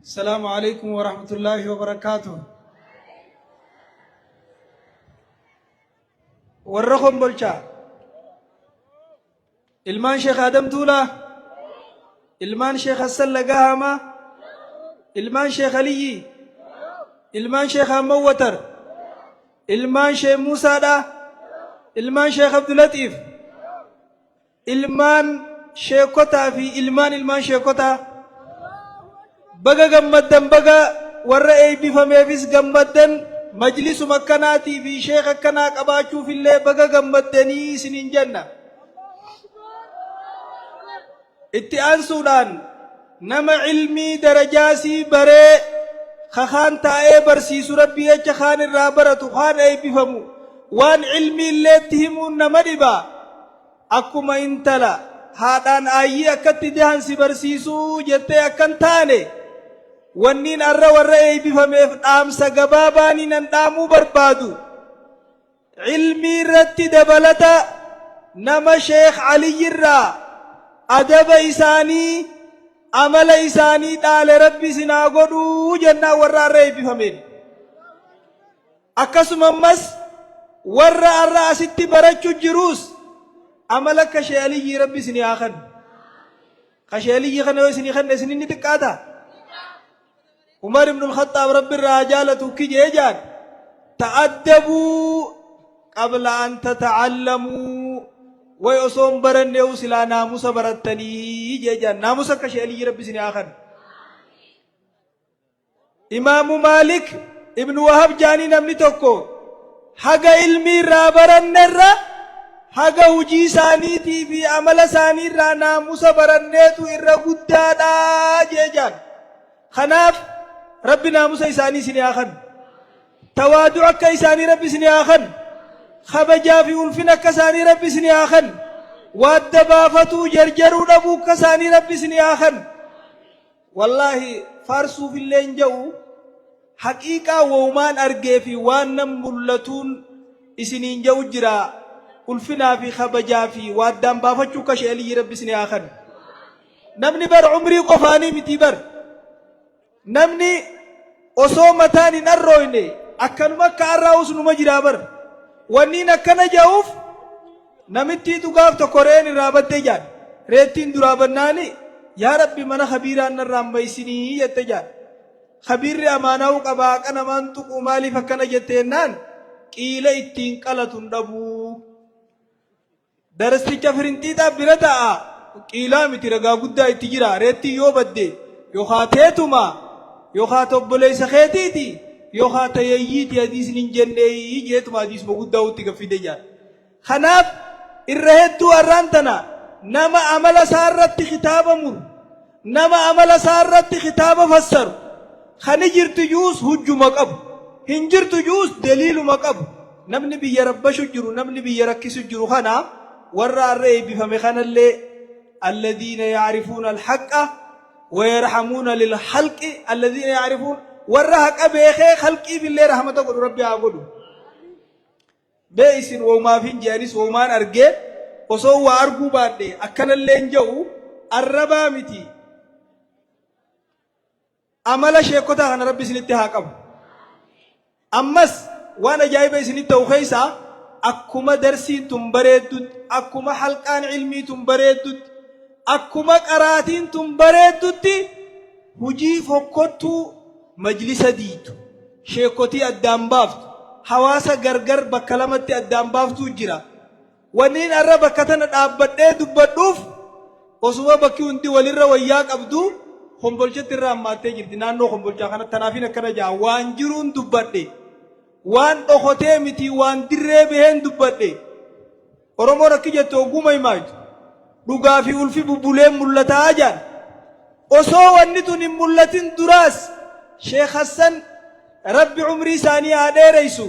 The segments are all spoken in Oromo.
Assalaamu alaikum warahmatullaahi wabarakaatuh. Warra Kombolchaa, ilmaan Sheekh Adam Tuulaa, ilmaan Sheekh Hassan Lagaa Haamaa, ilmaan Sheekh Aliyyii, ilmaan Sheekh Ahmad Watar, ilmaan Sheekh Muusaadhaa, ilmaan Sheekh Abdulatiif, Ilmaan sheekotaa fi ilmaan ilmaan sheekotaa baga gammaddan, baga warra eeybifameefis gammaddan, majlisuma akkanaatii fi sheekh akkanaa qabaachuuf illee baga gammaddanii isiniin jenna. Itti aansuudhaan nama ilmii darajaasii baree kakaan taa'ee barsiisu rabbii jecha kaan irraa baratu kaan eeybifamu waan ilmii illeetti himuun nama dhiba. Akkuma intala haadhaan aayyii akkatti dahan si barsiisuu jettee akkan taane, wanniin arra warra eeybifameef dhaamsa gabaabaaniin an dhaamuu barbaadu, ilmii irratti dabalata nama Sheekh Aliyyirraa adaba isaanii, amala isaanii dhaale Rabbi isin haa godhuu jennaan warra arra eeybifameen. Akkasuma ammas warra arra asitti barachu jiruus amala akka Shee Aliyyii Rabbi isinii haa kennu. Ka Shee Aliyyii kana yoo isinii kenne isinin ni xiqqaata? Umar ibn al-Khattaab Rabbi irraa haa jaalatu kijee jaan ta'addabuu qabla an tata'allamuu, way osoo hin baranneehu silaa naamusa barattanii jee jaan. Naamusa akka Shee Aliyyii Rabbi isinii haa kennu. Imaamu Maalik ibn Wahab jaanii namni tokko haga ilmii irraa barannerra haga hujii isaaniitii fi amala isaanii irraa naamusa baranneetu irra guddaadha jee jaan. Kanaaf Rabbi naamusa isaanii isin haa kennu. Tawaadu akka isaanii Rabbi isin haa kennu. Kabajaa fi ulfina akka isaanii Rabbi isin haa kennu. Waadda baafatuu jarjaruu dhabuu akka isaanii Rabbi isin haa kennu. Wallaahi faarsuufillee hin ja'u, haqiiqaa woumaan argee fi waan nan mullatuun isiniin ja'u jira. Ulfinaa fi kabajaa fi waaddaan baafachuu akka Shee Aliyyii Rabbi isinii haa kennu. Namni bar umrii qofaanii mitii bar. Namni osoo mataan hin arrooyne akkanuma akka arraa'us numa jiraa bar. Wanniin akkana ja'uuf, Namittiitu gaaf tokko re'een irraa badde jaan. Reettiin duraa bannaani, Yaa Rabbi, mana khabiiraan narraa hin maysinii jette jaan. Khabiirri amaanaa'uu qaba, haqa namaan tuquu, maaliif akkana jette jennaan, qiila ittiin qalatu hin dhabuu. Darasticha firinxiixaa bira taa'a, qiilaa miti, ragaa guddaa itti jira, reettiin yoo badde yookaa teetuma yookaa ta obboleessa keetiiti yookaa ta yayyiiti hadiisni hin jenneeyii jeetuma hadiisuma guddaa utti gaffide jaan. Kanaaf irra hedduu arraan tana nama amala isaa irratti kitaaba muru, nama amala isaa irratti kitaaba fassaru, kani jirtu ju'us hujjuma qabu, hin jirtu ju'us daliiluma qabu. Namni biyya rabbashu jiru, namni biyya rakkisu jiru kana warra arra eebbifame kanallee alladhiina ya'rifuuna al-haqqa wa yarhamuuna lil khalqi alladhiina ya'rifuun, warra haqa beekee khalqiif illee rahmata godhu Rabbi haa godhu. Mee isin woumaaf hin je'anis woumaan argee, osoo waa arguu baadhe akkanallee hin je'u, arrabaa miti, amala sheekotaa kana Rabbi isinitti haa qabu. Ammas waan ajaa'iba isinitti ta'u keessaa, akkuma darsiin tun bareeddutti, akkuma halqaan ilmii tun bareeddutti, akkuma qaraatiin tun bareeddutti, hujii fokkottuu majlisa diigdu, sheekkotii addaan baaftu, hawaasa gargar bakka lamatti addaan baaftuu jira. Wanniin arra bakka tana dhaabbadhee dubbadhuuf, osuma bakki hundi walirra wayyaa qabdu Kombolchatti irra hammaattee jirti naannoo Kombolchaa kanatti. Tanaafiin akkana ja'a, waan jiruun dubbadhe, waan dhokotee miti, waan dirree baheen dubbadhe. Oromoon akki jettu hogguu maymaaytu, dhugaa fi ulfi bubbuleen mul'ataa jaan. Osoo wanni tun hin mul'atin duraas Sheekh Hassan Rabbi umrii isaanii haa dheereysu,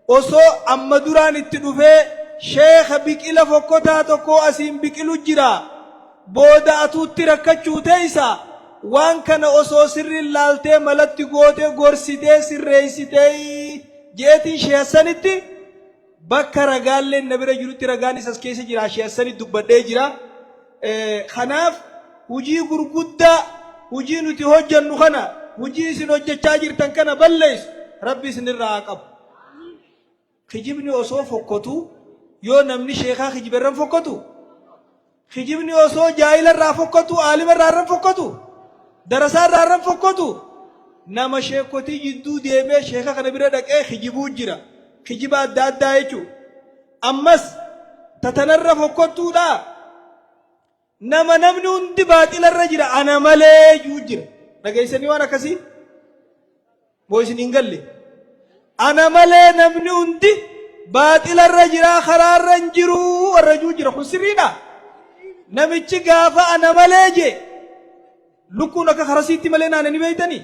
osoo amma duraan itti dhufee, sheekha biqila fokkotaa tokkoo asiin biqilu jira, booda atuutti rakkachuu teeysa, waan kana osoo sirriin laaltee malatti gootee gorsitee sirreeysitee je'eetiin Sheekh Hassanitti bakka ragaalleen na bira jirutti, ragaanis as keessa jira, Sheekh Hassanitti dubbadhee jira. Kanaaf hujii gurguddaa hujii nuti hojjannu kana, hujii isin hojjachaa jirtan kana balleessu Rabbi isinirraa haa qabu. Kijibni osoo fokkotuu yoo namni sheekaa kijibe irra hin fokkotuu? Kijibni osoo jaahila irraa fokkotuu aalima irraa irra hin fokkotuu? Darasaa irraa irra hin fokkotuu? Nama sheekotii jidduu deemee sheeka kana bira dhaqee kijibuu jira. Kijiba adda addaa jechuu. Ammas ta tanarra fokkottuudhaa? Nama namni hundi baaxila irra jira ana malee juu jira. Dhageessanii waan akkasii? Moo isin hin galle? Ana malee namni hundi baaxila irra jira karaa irra hin jiru warra juu jira. Kun sirriidha? Namichi gaafa ana malee jee lukkuun akka karasiitti malee naana ni beektanii?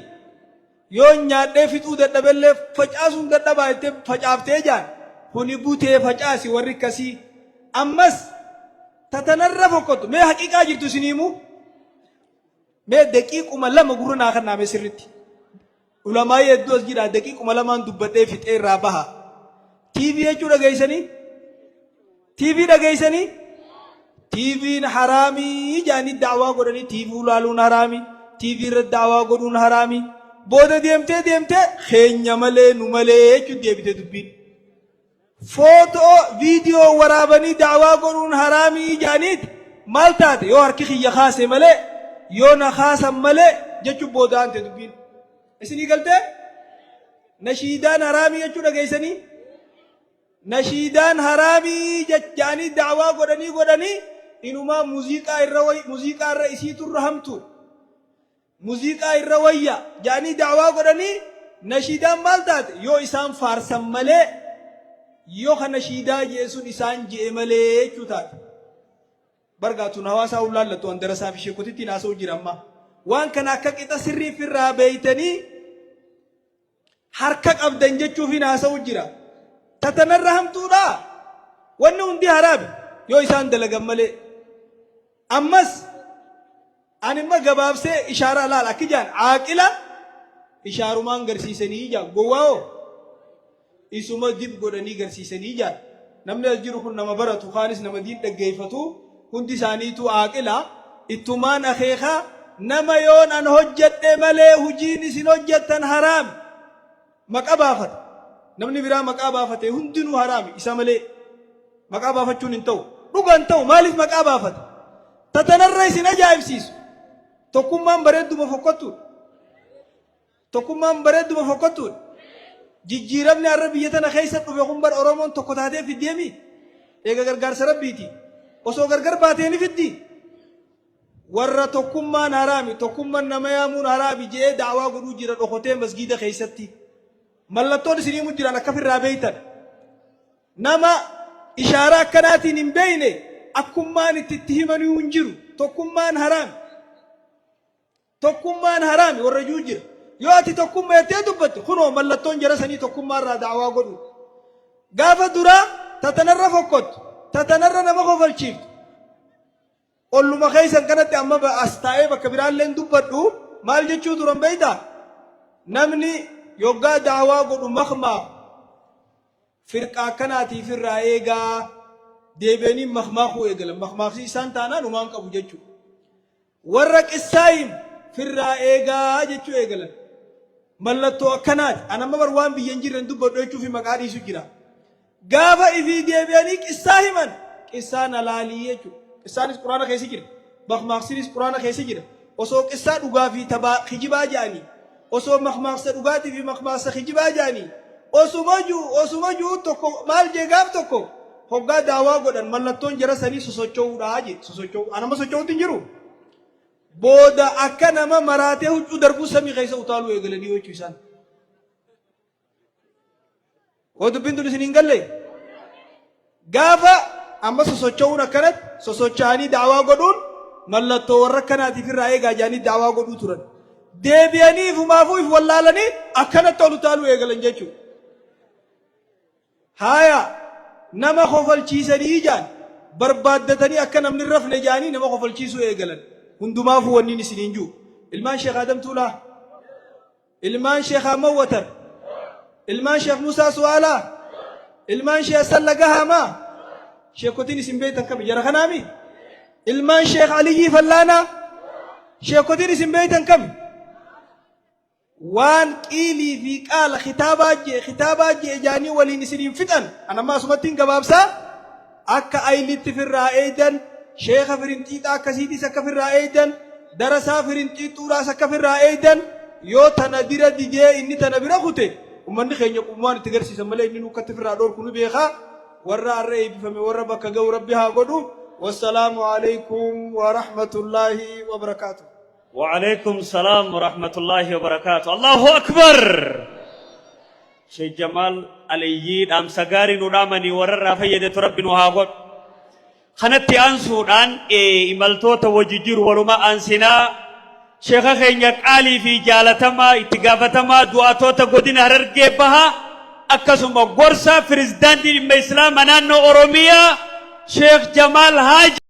Yoon nyaadhee fixuu dadhabellee facaasuun dadhabaa jettee facaaftee jaan kuni butee facaasi warri akkasii. Ammas ta tanarra fokkottu mee haqiiqaa jirtu isin himu mee daqiiquma lama gurra naa kannaa mee sirritti. Ulamaayii hedduu as jira daqiiquma lamaan dubbadhee fixee irraa baha. TV jechuu dhageessanii? TV dhageessanii? TVn haraamii jaanii da'waa godhanii TV laaluun haraami, TV irra da'waa godhuun haraami. Booda deemtee deemtee keenya malee nu malee jechuun deebite dubbiin. Footoo viidiyoo waraabanii da'waa godhuun haraamii jaaniit maal taate yoo harki kiyya kaase malee yoo na kaasan malee jechuun booda aante dubbiin. Isinii galtee? Nashiidaan haraamii jechuu dhageessanii? Nashiidaan haraamii ja'anii da'waa godhanii godhanii inumaa muziiqaa irra way muziiqaa irra isiitu irra hamtuudha. Muziiqaa irra wayya ja'anii da'waa godhanii nashiidaan maal taate yoo isaan faarsan malee yoo ka nashiidaa je'e sun isaan je'e malee jechuu taate. Bargaa tun hawaasaa hun laallattu an darasaa fi sheekotittiin haasa'u jira amma. Waan kana akka qixa sirrii firraa beeytanii harka qabdan jechuufiin haasa'u jira. Ta tanarra hamtuudhaa? Wanni hundi haraami yoo isaan dalagan malee. Ammas ani imma gabaabsee ishaaraa laal akki jaan caaqila ishaarumaan garsiisanii jaan gowwaa hoo isuma dib godhanii garsiisanii jaan namni as jiru kun nama baratu kaanis nama diin dhaggeeffatu hundi isaaniituu aaqila ittumaan akeeka nama yoon an hojjedhe malee hujiin isin hojjettan haraami maqa baafata namni biraa maqaa baafate hundinuu haraami isa malee maqaa baafachuun hin ta'u dhuga hin ta'u maaliif maqaa baafata ta tanarra isin ajaa'ibsiisu tokkummaan bareedduma fokkottuudha Tokkummaan bareedduma fokkottuudha. Jijjiiramni har'a biyya tana keessa dhufe kun bar Oromoon tokko taatee fiddeemi. Eega gargaarsa Rabbiiti. Osoo gargar baatee ni fiddi. Warra tokkummaan haraami, tokkummaan nama yaamuun haraami je'ee da'waa godhuu jira dhokotee masgiida keessatti. Mallattoon isin himu jiran akka firraa beeytan. Nama ishaaraa akkanaatiin hin beeyne akkummaan itti itti himaniyu hin jiru. Tokkummaan haraami. Tokkummaan haraami warra juu jira. Yoo ati tokkumma jettee dubbatte kunoo mallattoon jara sanii tokkummaa irraa da'awaa godhuudha. Gaafa duraa ta tanarra fokkottu, ta tanarra nama kofalchiiftu. Olluma keessan kanatti amma as taa'ee bakka biraallee hin dubbadhu maal jechuu turan beektaa? Namni yoggaa da'awaa godhu makmaaku Firqaa akkanaatiif irraa eegaa deebi'anii makmaakuu eegalan. Makmaaksi isaan taanaan humaan qabu jechuudha. Warra qissaa himu firraa eegaa jechuu eegalan. Mallattoo akkanaati. An amma bar waan biyya hin jirre hin dubbadhu jechuufi maqaa dhiisu jira. Gaafa ifii deebi'anii qissaa himan qissaan halaalii jechuudha. Qissaanis quraana keessa jira. Makmaaksinis quraana keessa jira. Osoo qissaa dhugaa fi tabaa kijibaa ja'anii Osoo makmaaksa dhugaatii fi makmaaksa kijibaa ja'anii osuma ji'u osuma ji'u tokko maal jee gaaf tokko hoggaa daawaa godhan mallattoon jara sanii sosocho'uudha jee sosocho'uu an amma socho'uutti hin jiru. Booda akka nama maraatee huccuu darbuu samii keessa utaaluu eegalanii jechuu isaan. Hoo dubbiin tun isin hin galle? Gaafa amma sosocho'uun akkanatti sosocho'anii da'awaa godhuun mallattoo warra akkanaatiif irraa eegaa jedhanii da'awaa godhuu turan. Deebi'anii ifumaafuu if wallaalanii akkanatti ol utaaluu eegalan jechuudha. Haaya nama kofalchiisanii ijaan barbaaddatanii akka namni hin rafne jedhanii nama kofalchiisuu eegalan. Hundumaafuu wanniin isiniin jiru. Ilmaan Sheekh Adam Tuulaa. Ilmaan Sheekh Ahmad Watar. Ilmaan Sheekh Musaa Su'aalaa. Ilmaan Sheekh Hassan Lagahaamaa. Sheekotiin isin beektan kami jara kanaami? Ilmaan Sheekh Aliyyii Fallaanaa. Sheekotiin isin beeytan kami? Waan qiilii fi qaala kitaabaa jee kitaabaa jee jaanii waliin isiniin fixan an amma asumatti hin gabaabsaa akka aylitti firraa eeydan sheekha firinxiixaa akkasiitis akka firraa eeydan darasaa firinxiixuudhaas akka firraa eeydan yoo tana dira didee inni tana bira kute ummanni keenya qubmaan itti garsiisan malee inni nukkatti firraa dhoorku nu beekaa warra har'a eebbifame warra bakka ga'u rabbi haa godhu wassalaamu alaikum wa rahmatullaahi wa barakaatuh. وعليكم السلام ورحمة الله وبركاته. الله أكبر. Sheekh Jamaal Aliyyii dhaamsa gaarii nu dhaamanii warra irraa fayyadatu rabbi nu haa godhu. Kanatti aansuudhaan imaltoota wajji jiru waluma aansinaa sheeka keenya qaalii fi jaalatamaa itti gaafatamaa du'aatoota godina Harargee Bahaa akkasuma gorsa pirezidaantii dhimma Islaamaa naannoo Oromiyaa Sheekh Jamaal Haaji.